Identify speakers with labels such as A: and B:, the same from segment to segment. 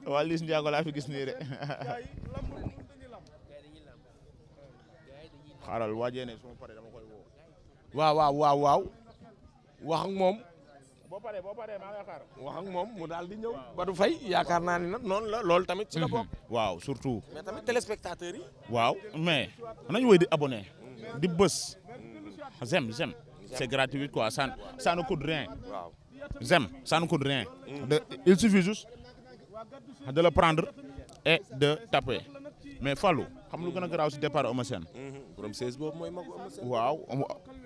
A: waa Liss Ndiago laa fi gis nii de xaaral waajee ne su ma paree dama koy woo.
B: waaw wax ak moom.
A: boo paree maa ngi xaar.
B: wax ak moom mu daal di ñëw. Badou Faye yaakaar naa ni nag noonu la loolu tamit ci la bokk.
A: waaw surtout.
B: mais tamit téléspectateurs yi.
A: waaw mais nañu woy di abonné di bës. j'aime c'est gratuit quoi ça ne coûte rien.
B: waaw
A: j'aime ça ne coûte rien. Il suffit juste de le prendre et de taper mais Fallou xam lu gën a garaaw si départ Eumeu Sène.
B: borom 16 boobu mooy mag Eumeu Sène.
A: waaw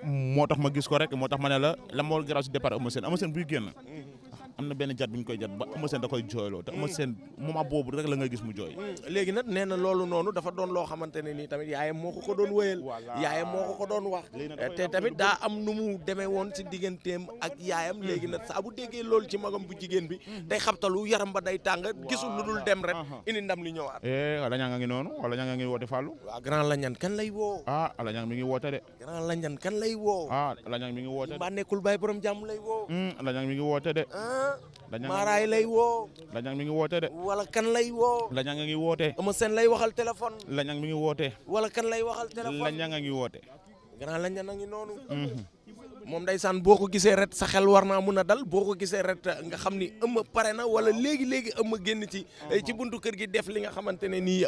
A: moo tax ma gis ko rek moo tax ma ne la moo garaaw si départ Eumeu Sène buy génn. am na benn jat bu ñu koy jat ba Eumeu Sène da koy jooyloo te Eumeu Sène moment boobu rek la ngay gis mu jooy.
B: léegi nag nee na loolu noonu dafa doon loo xamante ne nii tamit yaayam moo ko doon wëyal. yaayam moo ko doon wax. te tamit daa am nu mu demee woon si digganteem ak yaayam. léegi nag saa bu déggee loolu ci magam bu jigéen bi. day xabtalu yaram ba day tàng gisul lu dul dem rek. indi ndam li ñëwaat.
A: wala ñaa nga ngi noonu wala ñaa nga ngi woote Fallou.
B: waaw grand Lañan kan lay woo.
A: ala ñaa mi ngi woote de.
B: grand Lañan kan lay woo.
A: ala ñaa mi ngi woote de.
B: mbaa nekkul Baye borom jàmm lay woo.
A: ala ñaa mi ngi woote de.
B: Maraay lay woo.
A: Lañang mi ngi woote de.
B: wala kan lay woo.
A: Lañang ngi woote.
B: Eumeu Sène lay waxal téléphone.
A: Lañang mi ngi woote.
B: wala kan lay waxal téléphone.
A: Lañang ngi woote.
B: grand Lañang a ngi noonu. moom ndeysaan boo ko gisee ret sa xel war naa mun a dal boo ko gisee ret nga xam ni Eumeu pare na wala léegi Eumeu génn ci buntu kër gi def li nga xamante ne nii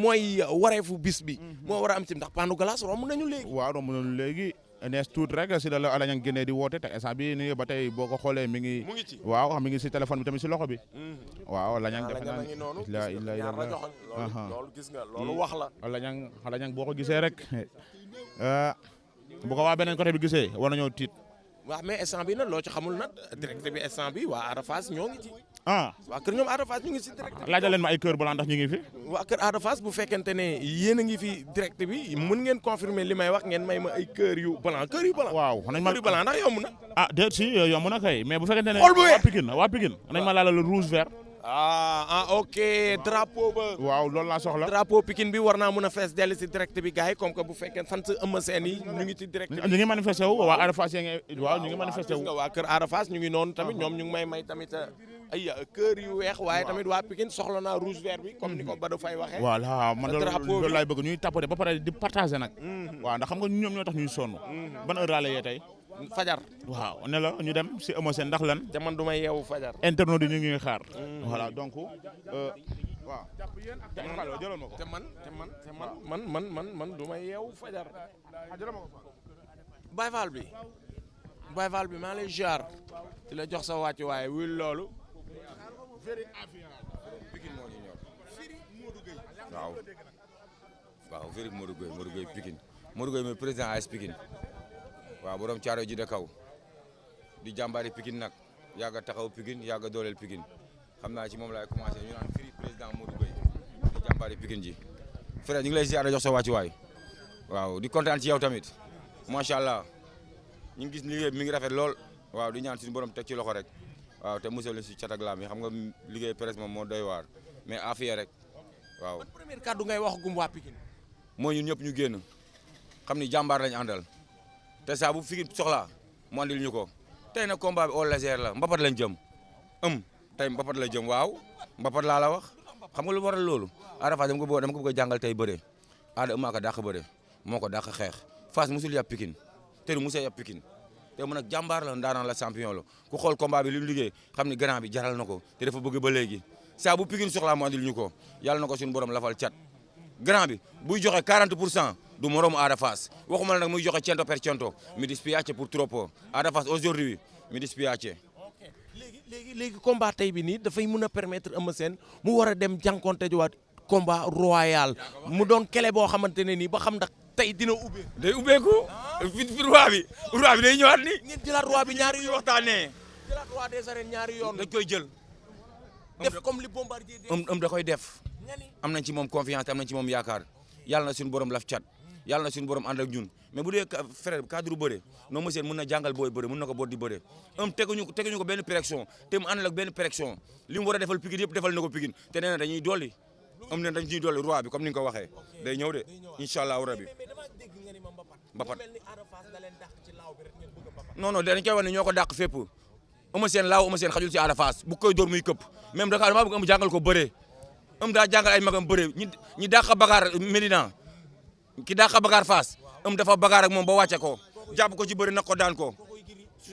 B: mooy wareefu bis bi. moo war a am ci ndax Pandu Galas romb nañu léegi.
A: waaw romb nañu léegi. nees tuuti rek si la Alañang génnee di woote te instant bi nii ba tey boo ko xoolee mi ngi ci waaw mi ngi si téléphone bi tamit si loxo bi. waaw Alañang defe naa
B: ngi noonu loolu gis nga loolu wax la.
A: Alañang boo ko gisee rek bu ko waa beneen côté bi gisee war nañoo tiit.
B: waaw mais instant bi nag loo ci xamul nag direct bi instant bi waa Ada Fass ñoo ngi ci. waa kër ñoom Ada Fass ñu ngi si direct bi.
A: laajal leen ma ay kër balaa ndax ñu ngi fi. waa
B: kër Ada Fass bu fekkente ne yéen a ngi fi direct bi mën ngeen confirmer li may wax ngeen may ma ay kër yu blanc
A: waaw nañ ma
B: kër yu blanc ndax yomb na.
A: déet si yomb na kay mais bu fekkente ne.
B: xool bu weex
A: waa Pikine nañ ma laalal rouge vert.
B: ok drapeau ba.
A: waaw loolu laa soxla.
B: drapeau Pikine bi war naa mën a fees dellu si direct bi gars yi comme que bu fekkee fan sa Eumeu Sène yi ñu ngi ci direct bi.
A: ñu ngi manifesté wu waa Ada Fass waaw ñu ngi manifesté wu.
B: waa kër Ada Fass ñu ngi noonu tamit ñoom ñu ngi may tamit ay kër yu weex waaye tamit waa Pikine soxla naa rouge vert bi comme ni ko Badou Faye waxee.
A: voilà man loolu laay bëgg ñuy tapoter ba pare di partager nag. waaw ndax xam nga ñoom ñoo tax ñuy sonn. ban heure laa la yee tey.
B: fajar.
A: waaw ne la ñu dem si Eumeu Sène ndax lan.
B: te man du may yeewu fajar.
A: internautes yi ñu ngi xaar. voilà donc. waaw.
B: te man du may yeewu fajar. Baye Fall bi maa lay jaar di la jox sa wàccu waaye wul loolu.
C: waaw Véry Modou Gueye Pikine Modou Gueye mooy président AS Pikine waaw borom caaro ji de kaw di jàmbaari Pikine nag yàgg a taxaw Pikine yàgg a dooleel Pikine xam naa ci moom laay commencé ñu naan Véry président Modou Gueye di jàmbaari Pikine ji frère ñu ngi lay ziar jox sa wàccuwaay waaw di kontaan ci yow tamit macha allah ñu ngi gis liggéey bi mi ngi rafet lool waaw di ñaan suñu borom teg ci loxo rek waaw te musal leen si cat ak laam yi xam nga liggéey presse moom moo doy waar mais afiya rek waaw.
B: ban première kàddu ngay wax gum waa Pikine.
C: mooy ñun ñëpp ñu génn xam ni jàmbaar lañu àndal te saa bu Pikine soxlaa mu andil ñu ko tey nag combat bi au légère la mbapat lañ jëm tey mbapat la jëm waaw mbapat laa la wax xam nga lu waral loolu Ada Fass dama ko bëgg a jàngal tey bëre Ada maa ko dàq bëre moo ko dàq xeex Fass musul yàpp Pikine te du musul yàpp Pikine te mu nag jàmbaar la ndaanaan la champion la ku xool combat bi li mu liggéey xam ni grand bi jaral na ko te dafa bëgg ba léegi saa bu Pikine soxlaa mu andil ñu ko yàlla na ko suñu borom lafal cat grand bi buy joxe 40% du moromu Ada Fass waxuma la nag muy joxe 100% mi dispiace pour troppo Ada Fass aujourd'hui mi dispiace.
B: ok léegi combat tey bi nii dafay mën a permettre Eumeu Sène mu war a dem jànkonte jiwaat combat royal mu doon kele boo xamante ne nii ba xam ndax tey dina ubbee.
C: day ubbeeku fi roi bi day ñëwaat ni
B: ngeen jëlaat roi bi ñaari yoon
C: waxtaanee.
B: jëlaat roi des arènes ñaari yoon.
C: dañ koy jël.
B: def comme li bombardier
C: da koy def. am nañ ci moom confiance am nañ ci moom yaakaar yàlla na suñu borom laf cat yàlla na suñu borom ànd ak ñun mais bu dee frère cadre bëre non monsieur mën na jàngal booy bëre mën na ko boot di bëre teguñu ko benn pression te mu àndal ak benn pression li mu war a defal Pikine yëpp defal na ko Pikine te nee na dañuy dolli dañuy dolli roi bi comme ni nga ko waxee day ñëw de incha allahu rabi mbapat non dañ koy wax ne ñoo ko dàq fépp Eumeu Sène laaw Eumeu Sène xajul ci Ada Fass bu koy dóor muy këpp même Dakar damaa bëgg jàngal ko bëree daa jàngal ay magam bëree ñi dàq bagaar Médina ki dàq bagaar Fass dafa bagaar ak moom ba wàcce ko jàpp ko ci bëri nag ko daan ko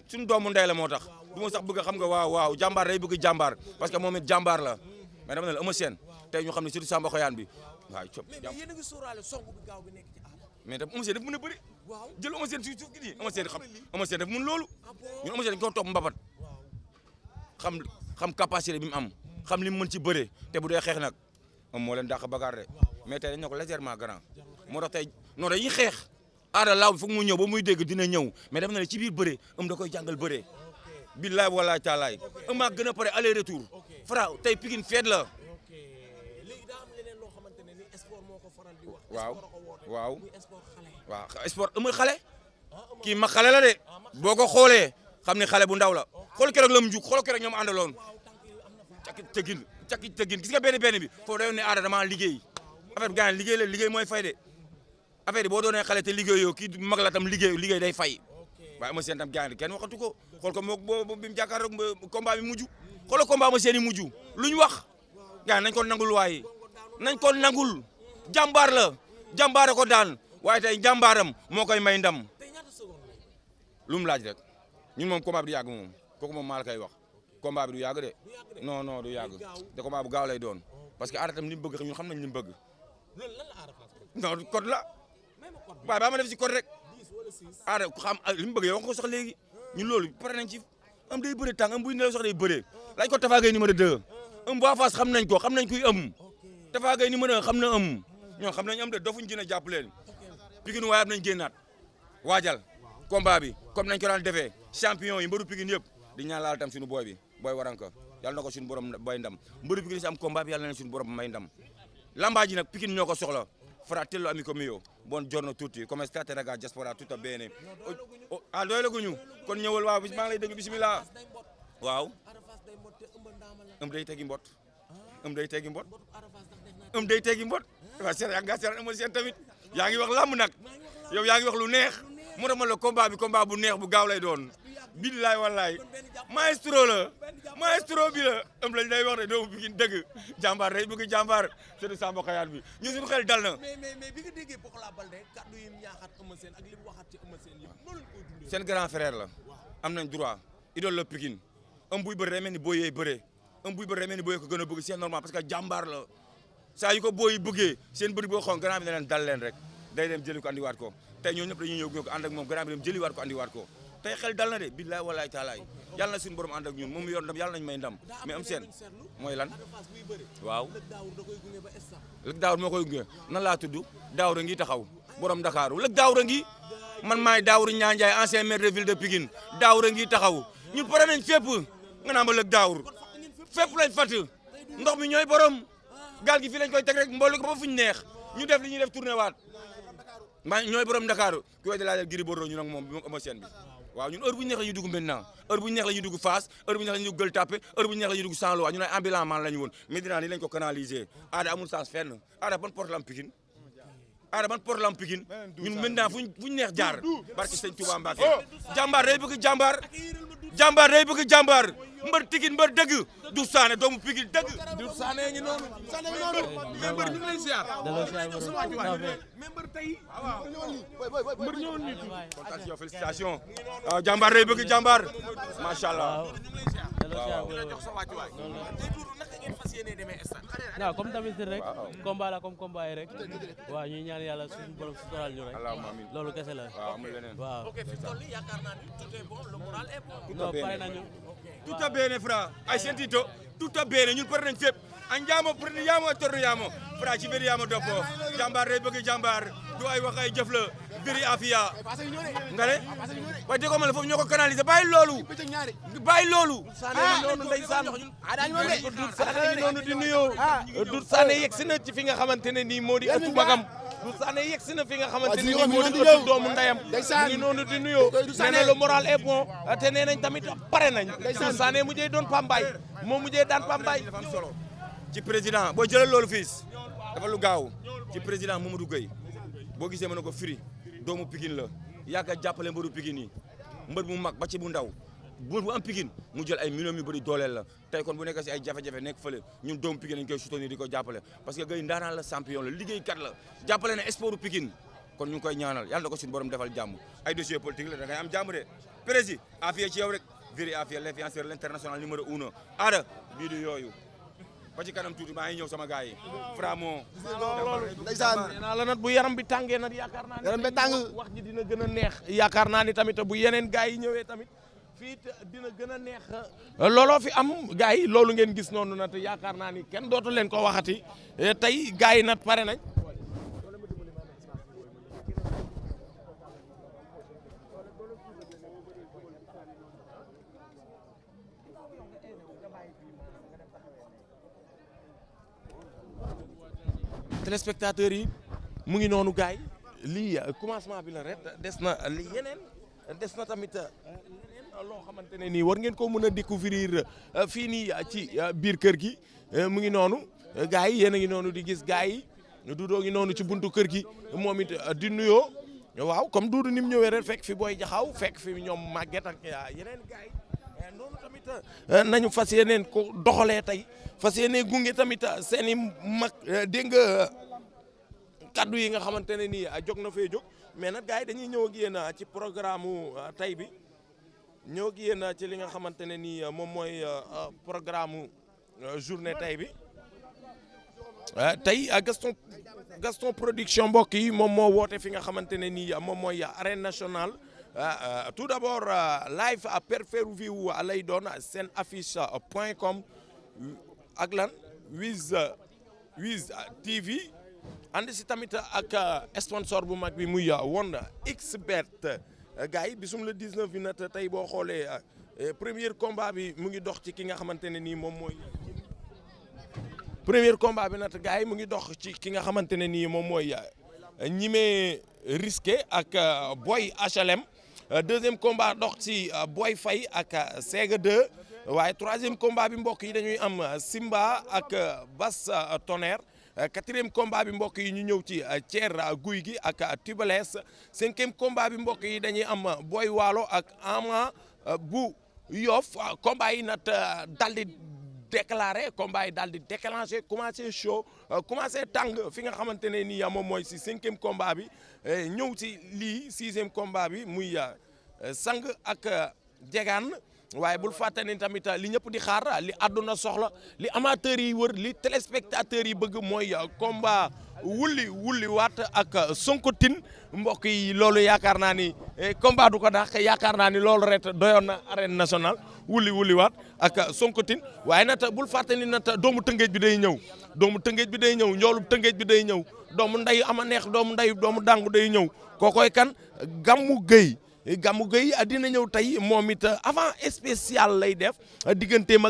C: suñu doomu ndey la moo tax du ma sax bëgg xam nga waaw jàmbaar day bëgg jàmbaar parce que moom it jàmbaar la mais dama ne la Eumeu Sène tey ñu xam ne surtout Samba Xoyaan bi waaw cop
B: yéen a ngi sóoraale song bu gaaw bi nekk ci Ada
C: mais tam Eumeu Sène dafa mën a bëri jël Eumeu Sène suuf gi nii Eumeu Sène dafa mën loolu ñun Eumeu Sène dañu ko topp mbapat xam capacité bi mu am xam li mu mën ci bëree te bu dee xeex nag moo leen dàq bagaar de mais tey dañ ne ko légèrement grand moo tax tey non dañuy xeex Ada laaw bi foog mu ñëw ba muy dégg dina ñëw mais dama ne la ci biir bëree da koy jàngal bëree billaay walaay taalaay maa gën a pare aller retour Fra tey Pikine feet la
B: léegi daa am leneen loo xamante ne ni sport moo ko faral di wax
C: waaw
B: muy sport xale
C: waaw sport Eumeu xale kii mag xale la de boo ko xoolee xam ne xale bu ndaw la xool keroog la mu jug xool keroog ñoom àndaloon cakki tëggin gis nga benn bi foofu dayoon ne Ada dama liggéey affaire bi gars liggéey la liggéey mooy fay de affaire yi boo doonee xale te liggéeyoo kii mag la tam liggéey day fay waaye Eumeu Sène tam gars kenn waxatu ko xool ko moo bi mu jàkkaarloog combat bi mujj xoolal combat Eumeu Sène yi mujj lu ñu wax gars nañ ko nangul waaye nañ ko nangul jàmbaar la jàmbaare ko daan waaye tey jàmbaaram moo koy may ndam lu mu laaj rek ñun moom combat bi du yàgg moom kooku moom maa la koy wax combat bi du yàgg de non du yàgg te combat bu gaaw lay doon parce que Ada tam li mu bëgg ñun xam nañ li mu bëgg non code la waaye ba ma def ci code rek Ada ku xam li mu bëgg yow wax ko sax léegi ñun loolu pare nañ ci am day bëre tàng am buy nelaw sax day bëre laaj ko Tafa Gueye numéro 2 am waa Fass xam nañ ko xam nañ kuy am Tafa Gueye numéro 1 xam na am ñoom xam nañ am de dofuñ gën a jàpp leen Pikine waaye am nañ génnaat waajal combat bi comme nañ ko daan defee champion yi mbëru Pikine yëpp di ñaan laal tam suñu booy bi booy waranka yàlla na ko suñu borom bay ndam mbëru Pikine si am combat bi yàlla na suñu borom may ndam lambaa ji nag Pikine ñoo ko soxla fratello amico mio buongiorno tutti come state raga diaspora tutto bene doy la guñu kon ñëwal waaw maa ngi lay dégg bismillah waaw day tegi mbot day tegi mbot day tegi mbot waaw seet yaa nga seet Eumeu Sène tamit yaa ngi wax làmb nag yow yaa ngi wax lu neex moo tax ma la combat bu neex bu gaaw lay doon billaay wallaay maestro bi la am lañ lay wax de doomu Pikine dëgg jàmbaar day bëgg jàmbaar c'est Samba Xoyaan bi ñu suñu xel dal na
B: mais bi nga déggee Pokola Baldé kaddu yi ñaaxaat Eumeu Sène ak li mu waxaat ci Eumeu Sène yëpp noonu lañ koy dundee
C: seen grand frère la am nañ droit idole la Pikine am buy bëre day mel ni booy yee bëre am buy bëre day mel ni booy ko gën a bëgg c'est normal parce que jàmbaar la saa yu ko booy yi bëggee seen bëri boo xoon grand bi ne leen dal leen rek day dem jëli ko andiwaat ko tey ñoo ñëpp dañuy ñëw ko ànd ak moom grand bi dem jëliwaat ko andiwaat ko tey xel dal na de billaay wallaay taalaay yàlla na suñu borom ànd ak ñun moom mu yor ndam yàlla nañ may ndam mais am seen mooy lan waaw lëg daawur moo koy gunge nan laa tudd daawur ngi taxaw borom Dakar lëg daawur ngi man maay daawur Ñaanjaay ancien maire de ville de Pikine daawur ngi taxaw ñun pare nañ fépp nga naa ma lëg daawur fépp lañ fatt ndox mi ñooy borom gaal gi fii lañ koy teg rek mboolu ko ba fuñ neex ñu def li ñuy def tourné waat maa ñooy borom Dakar ku wéy de laajal Gris Bordeaux ñu nag moom bi moom Eumeu Sène bi waaw ñun heure bu ñu neex la ñuy dugg maintenant heure bu ñu neex la ñuy dugg Fass heure bu ñu neex la ñuy dugg Gueule Tapée heure bu ñu neex la ñuy dugg Saint-Louis ñun ay ambulant man la ñu woon Médina nii lañ ko canaliser Ada amul sens fenn Ada ban porte la am Pikine Ada ban porte la am Pikine ñun maintenant fuñ neex jaar barki sëñ Touba Mbacké jàmbaar day bëgg jàmbaar day bëgg jàmbaar mbër Pikine mbër dëgg du saane doomu Pikine dëgg
B: du saane ngi noonu mais mbër ñu ngi lay ziar mais mbër tey mbër ñëwoon ni
C: contation félicitation waaw jàmbaar day bëgg jàmbaar macha allah
B: jox sa wàccu waay tey tuuru naka ngeen fas yéene demee stade
D: waaw comme d'habitude rek combat la comme combat yi rek waaw ñuy ñaan yàlla suñu borom sutural ñu rek loolu kese la
C: waaw amul leneen
D: waaw
B: ok fi toll nii yaakaar naa ni tout est bon le moral est bon
D: non pare nañu
C: tout a bene fra ay sentito tout a bene ñun pare nañ fépp andiamo prendiamo e torniamo fra ci vediamo dopo jàmbaar day bëgg jàmbaar du ay wax ay jëf la viri afia nga ne waaye dégg nga foofu ñoo ko canaliser bàyyi loolu
B: noonu ndeysaan Doudou Sané noonu di nuyoo Doudou Sané yegsi na ci fi nga xamante ne nii moo di ëttu magam Doudou Sané yegsi na fi nga xamante ne nii moo di ëttu doomu ndeyam mu ngi noonu di nuyoo nee na le moral est bon te nee nañ tamit pare nañ Doudou Sané mujjee doon Pambaay moo mujjee daan Pambaay
C: dafa am solo ci président boo jëlal loolu fiis dafa lu gaaw ci président Mamadou Gueye boo gisee mën na ko firi doomu Pikine la yàgg a jàppale mbëru Pikine yi mbër mu mag ba ci bu ndaw bu am Pikine mu jël ay millions yu bëri dooleel la tey kon bu nekk si ay jafe-jafe nekk fële ñun doomu Pikine dañ koy soutenir di ko jàppale parce que Gueye ndaanaan la champion la liggéeykat la jàppale na sportu Pikine kon ñu ngi koy ñaanal yàlla na ko suñu borom defal jàmm ay dossier politique la da ngay am jàmm de président affaire ci yow rek viri affaire l'influenceur l'international numéro 1 aada bii du yooyu ba ci kanam tuuti maa ngi ñëw sama gars yi Framo
B: ndeysaan nee naa la nag bu yaram bi tàngee nag yaakaar naa yaram bi tàng wax ji dina gën a neex yaakaar naa ni tamit bu yeneen gars yi ñëwee tamit fii dina gën a neex looloo fi am gars yi loolu ngeen gis noonu nag yaakaar naa ni kenn dootu leen ko waxati tey gars yi nag pare nañ téléspectateurs yi mu ngi noonu gars yi lii commencement bi la rek des na li yeneen des na tamit leneen loo xamante ne nii war ngeen ko mën a découvrir fii nii ci biir kër gi mu ngi noonu gars yi yéen a ngi noonu di gis gars yi Doudou ngi noonu ci buntu kër gi moom it di nuyoo waaw comme Doudou ni mu ñëwee rek fekk fi Boy Jaxaw fekk fi ñoom Maguette ak yeneen gars yi noonu tamit nañu fas yéeneen ko doxalee tey fas yéenee gunge tamit seen i mag dégg nga kaddu yi nga xamante ne nii jóg na fee jóg mais nag gars yi dañuy ñëw ak yéen ci programme tey bi ñëw ak yéen ci li nga xamante ne nii moom mooy programme journée tey bi tey Gaston production mbokk yi moom moo woote fi nga xamante ne nii moom mooy arène nationale tout d'abord live à pay-per-view lay doon seen affiche point com ak lan Wiz TV ànd si tamit ak sponsor bu mag bi muy woon XBet gars yi bisum le 19 bi nag tey boo xoolee premier combat bi mu ngi dox ci ki nga xamante ne nii moom mooy premier combat bi nag gars yi mu ngi dox ci ki nga xamante ne nii moom mooy Ñime Risqué ak Boy HLM deuxième combat dox ci Boy Faye ak Sega 2 waaye troisième combat bi mbokk yi dañuy am Simba ak Bass Tonnerre quatrième combat bi mbokk yi ñu ñëw ci Thier Guy gi ak Tubales cinquième combat bi mbokk yi dañuy am Boy Waalo ak Ama bu Yoff combat yi nag daal di déclaré combat yi daal di déclenché commencé chaud commencé tàng fi nga xamante ne nii moom mooy si cinquième combat bi ñëw ci lii sixième combat bi muy sang ak jegaan waaye bul fàtte ni tamit li ñëpp di xaar li àdduna soxla li amateurs yi wër li téléspectateurs yi bëgg mooy combat wulli waat ak Sonkotin mbokk yi loolu yaakaar naa ni combat du ko dàq yaakaar naa ni loolu ret doyoon na arène nationale wulli waat ak Sonkotin waaye nag bul fàtte ni nag doomu tëngeej bi day ñëw njoolu tëngeej bi day ñëw doomu nday ama neex doomu dàngu day ñëw kookoy kan Gamou Gueye dina ñëw tey moom it avant spécial lay def digganteem ak